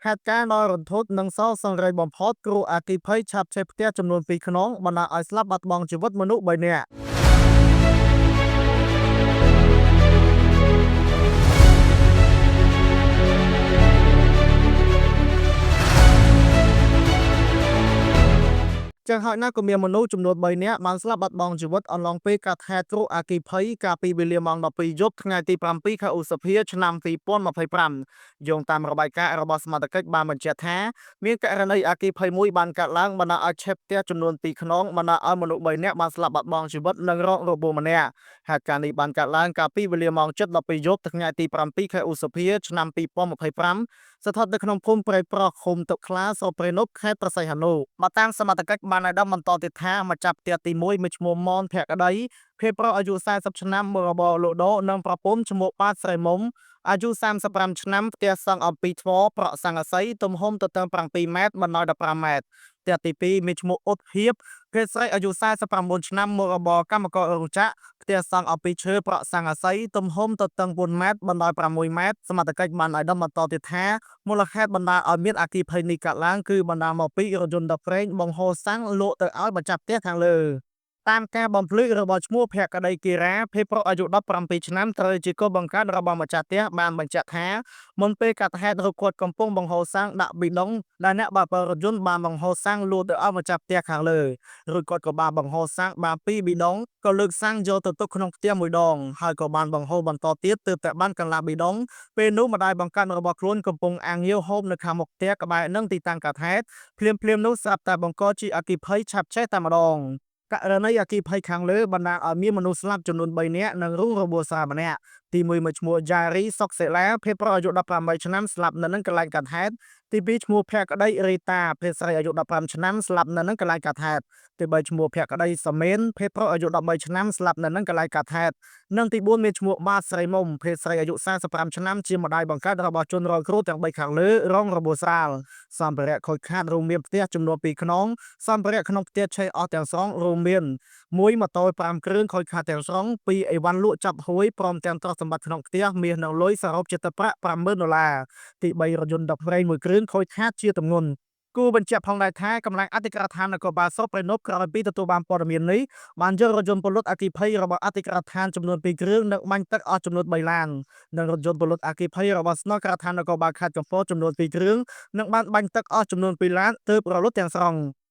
ហេតុការណ៍ដ៏រន្ធត់និងសោកសង្រេងបំផុតគ្រោះអគ្គិភ័យឆាបឆេះផ្ទះចំនួន2ខ្នងបណ្ដាលឲ្យស្លាប់បាត់បង់ជីវិតមនុស្ស3នាក់ចឹងហើយណាស់ក៏មានមនុស្សចំនួន3នាក់បានស្លាប់បាត់បង់ជីវិតអន្លងពេលកាត់ហេតុគ្រោះអគ្គិភ័យកាលពីវេលាម៉ោង12យប់ថ្ងៃទី7ខែឧសភាឆ្នាំ2025យោងតាមរបាយការណ៍របស់សមត្ថកិច្ចបានបញ្ជាក់ថាមានករណីអគ្គិភ័យមួយបានកើតឡើងបណ្ដាលឲ្យឆេះផ្ទះចំនួន2ខ្នងបណ្ដាលឲ្យមនុស្ស3នាក់បានស្លាប់បាត់បង់ជីវិតនិងរងរបួសម្នាក់ហេតុការណ៍នេះបានកើតឡើងកាលពីវេលាម៉ោង7:12យប់ថ្ងៃទី7ខែឧសភាឆ្នាំ2025ស្ថិតនៅក្នុងភូមិព្រៃប្រោះឃុំទឹកខ្លាស្រុកព្រៃនប់ខេត្តព្រះសីហនុបើតាមសមត្ថកិច្ចបានឲ្យដឹងបន្តទៀតថាម្ចាស់ផ្ទះទី1មានឈ្មោះមនភក្តីភេទប្រុសអាយុ40ឆ្នាំមុខរបរលក់ដូរនិងប្រពន្ធឈ្មោះបាតស្រីមុំអាយុ35ឆ្នាំផ្ទះសង់អំពីថ្មប្រក់ស័ង្កសីទំហំទទឹង7ម៉ែត្របណ្ដោយ15ម៉ែត្រផ្ទះទី2មានឈ្មោះអ៊ុតហៀបភេទស្រីអាយុ49ឆ្នាំមុខរបរកម្មកររោងចក្រផ្ទះសង់អំពីឈើប្រក់ស័ង្កសីទំហំទទឹង4ម៉ែត្របណ្ដោយ6ម៉ែត្រសមត្ថកិច្ចបានឲ្យដឹងបន្តទៀតថាមូលហេតុបណ្ដាលឲ្យមានអគ្គិភ័យនេះកើតឡើងគឺបណ្ដាលមកពីរថយន្តដឹកប្រេងបង្ហូរសាំងលក់ទៅឲ្យម្ចាស់ផ្ទះខាងលើតាមការបំភ្លឺរបស់ឈ្មោះភក្តីគិរាភេទប្រុសអាយុ17ឆ្នាំត្រូវជាកូនបង្កើតរបស់ម្ចាស់ផ្ទះបានបញ្ជាក់ថាមុនពេលកាត់ហេតុរូបគាត់កំពុងបង្ហូរសាំងដាក់ប៊ីដុងដែលអ្នកបើកបររថយន្តបានបង្ហូរសាំងលក់ទៅឲ្យម្ចាស់ផ្ទះខាងលើរួចគាត់ក៏បានបង្ហូរសាំងបាន2ប៊ីដុងក៏លើកសាំងយកទៅទុកក្នុងផ្ទះមួយដងហើយក៏បានបង្ហូរបន្តទៀតទើបតែបានកន្លះប៊ីដុងពេលនោះម្ដាយបង្កើតរបស់ខ្លួនកំពុងអាងងាវហូបនៅខាងមុខផ្ទះក្បែរនឹងទីតាំងកាត់ហេតុភ្លាមៗនោះស្រាប់តែបង្កជាអគ្គិភ័យឆាបឆេះតែម្ដងករណីអគ្គិភ័យខាងលើបណ្ដាលឲ្យមានមនុស្សស្លាប់ចំនួន3នាក់និងរងរបួសស្រាលម្នាក់ទី1មួយឈ្មោះយ៉ារីសុកសេឡាភេទប្រុសអាយុ18ឆ្នាំស្លាប់នៅនឹងកន្លែងកាត់ហេតុទី2ឈ្មោះភក្តីរីតាភេទស្រីអាយុ15ឆ្នាំស្លាប់នៅនឹងកន្លែងកាត់ហេតុទី3ឈ្មោះភក្តីសាមេនភេទប្រុសអាយុ13ឆ្នាំស្លាប់នៅនឹងកន្លែងកាត់ហេតុនិងទី4មានឈ្មោះបាតស្រីមុំភេទស្រីអាយុ45ឆ្នាំជាម្ដាយបង្កើតរបស់ជនរងគ្រោះទាំង3ខាងលើរងរបួសស្រាលសម្ភារៈខូចខាតរួមមានផ្ទះចំនួន2ខ្នងសម្ភារៈក្នុងផ្ទះឆេះអស់ទាំងស្រុងរួមមាន1ម៉ូតូ5គ្រឿងខូចខាតទាំងស្រុង2អីវ៉ាន់លក់ចាប់ហួយព្រមទាំងទ្រព្យសម្បត្តិក្នុងផ្ទះមាសនិងលុយសរុបជាទឹកប្រាក់50000ដុល្លារទី3រថយន្តដឹកប្រេងមួយគ្រឿងខូចខាតជាទម្ងន់គូបញ្ជាក់ផងដែរថាកម្លាំងអធិការដ្ឋាននគរបាលស្រុកព្រៃនប់ក្រោយពីទទួលបានព័ត៌មាននេះបានយករថយន្តពលុតអគ្គិភ័យរបស់អធិការដ្ឋានចំនួន2គ្រឿងនិងបាញ់ទឹកអស់ចំនួន3ឡាននិងរថយន្តពលុតអគ្គិភ័យរបស់ស្នងការដ្ឋាននគរបាលខេត្តកំពតចំនួន2គ្រឿងនិងបានបាញ់ទឹកអស់ចំនួន2ឡានទើបរលត់ទាំងស្រុង។